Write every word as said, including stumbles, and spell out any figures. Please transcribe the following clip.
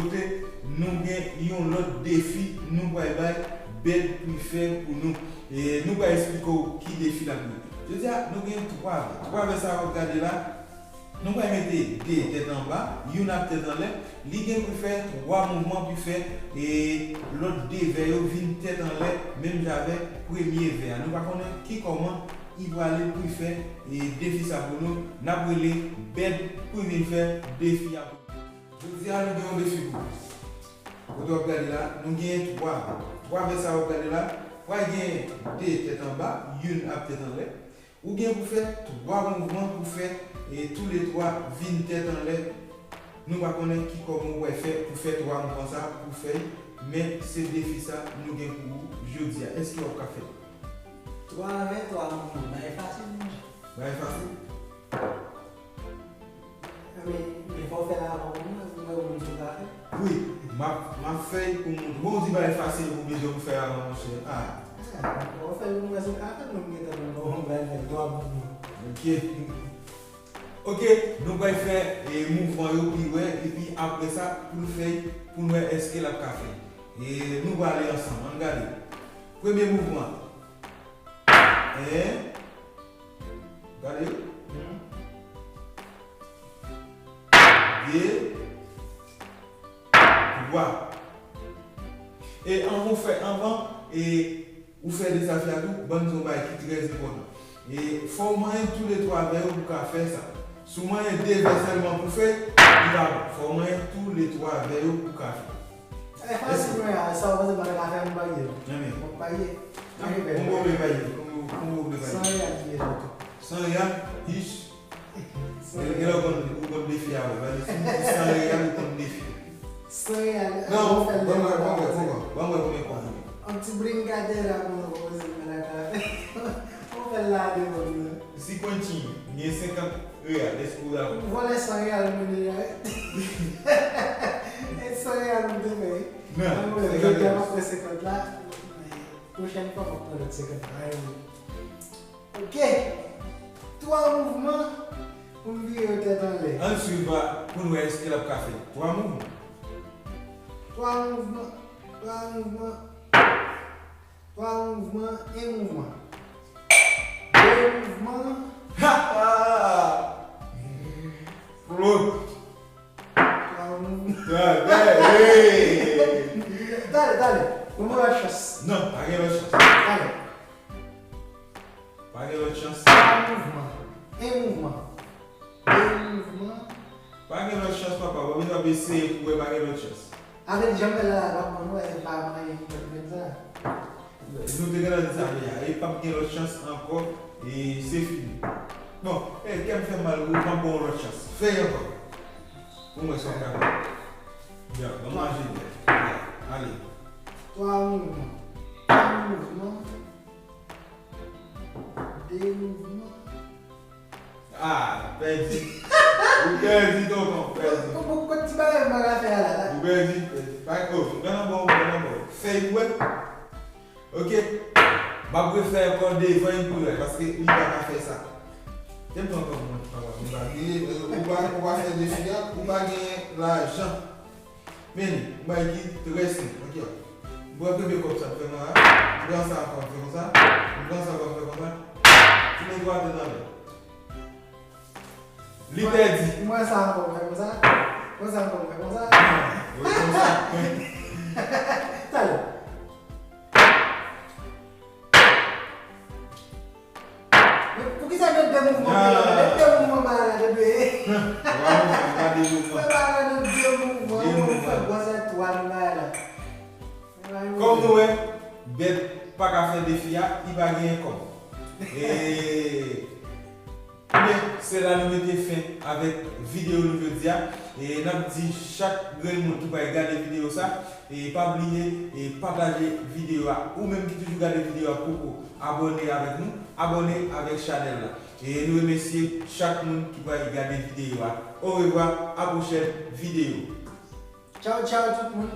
Kote nou gen yon lòt defi nou pral bay bèt pou l fè pou nou. E nou pral eksplike w ki defi l ap ye. Jodi a, nou gen twa vè. Twa vè sa w ap gade la, nou pral mete de tèt anba, youn ap tèt anlè. Li gen pou l fè twa mouvman pou l fè e lòt de vè yo vin tèt anlè, menm jan avèk premye vè a. Nou pa konnen ki kòman li prale pou l fè e defi sa pou nou. N ap rele bèt pou l vin fè defi a pou nou. Jodi a, nou gen yon defi pou ou. Kote w ap gade la, nou gen twa vè. Twa vè sa w ap gade la, pral gen de tèt anba, youn ap tèt anlè. Ou gen pou fè twa mouvman pou fè e toulètwa vin tèt anlè. Nou pa konnen ki kòman w pral fè pou fè twa mouvman sa pou fè l, men se defi sa nou gen pou ou jodi a. Èske w ap ka fè l? Twa vè, twa mouvman. Bagay fasil, monchè. Bagay fasil? Men, men fò w fè l avan pou mwen, pou mwen wè si w ka fè l. Wi, m ap, m ap fè l pou moun. Bon, w di bagay fasil pou bezwen pou fè avan, monchè. Ah. Ah, fò w fè l pou mwen si w ka fè l, mwen m gentan konn kòman m pral fè l, twa mouvman. Ok. Ok, nou pral fè e, mouvman yo pou l wè, epi apre sa, pou l fè, pou n wè èske l ap ka fè. E nou prale ansanm, ann gade. Premye mouvman. En. Gade. De. Twa. E anvan w fè, anvan e ou fè dezafi a tou, ban m di w yon bagay ki trè enpòtan. E fò w manyen toulètwa vè yo pou w ka fè sa. Si w manyen de vè sèlman pou fè, li pa bon. Fò w manyen toulètwa vè yo pou w ka fè. E fasil mwen a, sa w panse m pa ta ka fè, m parye. Ebyen. Bon, parye. Parye, parye. Kòman w vle parye? Kòman, kòman w vle parye? San reyal ki ye la. San reyal? Hich. San reyal. Gen lè w konn, ou konn defi a, wi. Pase si w di san reyal, ou konn defi. San reyal. Non, ban mwen, ban mwen, ban mwen, ban mwen konbyen kòb ou gen. Yon ti brinkadè la, mwen, mwen, mwen, mwen, mwen, mwen fè l la devan mwen. Si Quentin gen senkant reyal, èske w dakò? Ou vòlè san reyal mwen deja, wi. E san reyal mwen te fè, wi. Non, mwen, senkant reyal. Jodi a m ap pran senkant la, men pwochèn fwa m ap pran lòt senkant la, wi. Ok. Twa mouvman pou m vire yo tèt anlè. Ann swiv a pou n wè èske l ap ka fè twa mouvman. Twa mouvman, twa mouvman, twa mouvman, en mouvman. De mouvman. Ha, ha, ha. Flot. Twa mouvman. Twa, twa, hey. Dale, dale. Ban mwen lòt chans. Non, pa gen lòt chans. Dale. Pa gen lòt chans. Twa mouvman. En mouvman. De mouvman. Pa gen lòt chans, papa. W ap eseye pou wè pa gen lòt chans. Avèk jan m fè la, la, w ap konn wè, se pa manyen ki mèt fè sa. Nou te gentan di sa deja. E p ap gen lòt chans ankò. E se fini. Bon, e, kè m fè mal, wi, m ap ba w lòt chans. Fè y ankò. Pou mwen, sa w ka fè. Ya, ban m manje byen. Ya, ale. Twa mouvman. Twa mouvman. De mouvman. Ah, pèdi. Ou pèdi, tonton, pèdi. Bon, bon, bon, ti bagay m pa ka fè a la, la. Ou pèdi, pèdi. Pa, oh, m pran nan bò, m pran nan bò. Fèy pou wè. Ok. M ap refè ankò devan epi w wè, paske li pa ka fè sa. Te m pran kòb mwen, papa, m pa bliye, ou pa, ou pa fè defi a, ou pa gen lajan. Men li, yon bagay ki trè senp, ok. M pran premye kòb sa, m fè konsa. M pran sa ankò, m fè konsa. M pran sa ankò, m fè konsa. Ti moun twa tèt anlè. Li pèdi. M pran sa ankò, m fè konsa. M pran sa ankò, m fè konsa. Wi, konsa. Talè. Men poukisa gen de mouvman ki la? Met de mouvman ba la depi. Twa mouvman, pa de mouvman. Fè ba la de mouvman, de mouvman. Fè gwòs etwal ba la. Kòm nou wè, bèt pa ka fè defi a, li pa genyen kòb. E Ebyen, se la nou mete fen avèk videyo nou jodi a. E n ap di chak grenn moun ki pral gade videyo sa, e pa bliye, e pataje videyo a. Ou menm ki toujou gade videyo a poko abòne avèk nou, abòne avèk chanèl la. E nou remèsye chak moun ki pral gade videyo a. Orevwa, a pwochèn videyo. Tchaw, tchaw tout moun.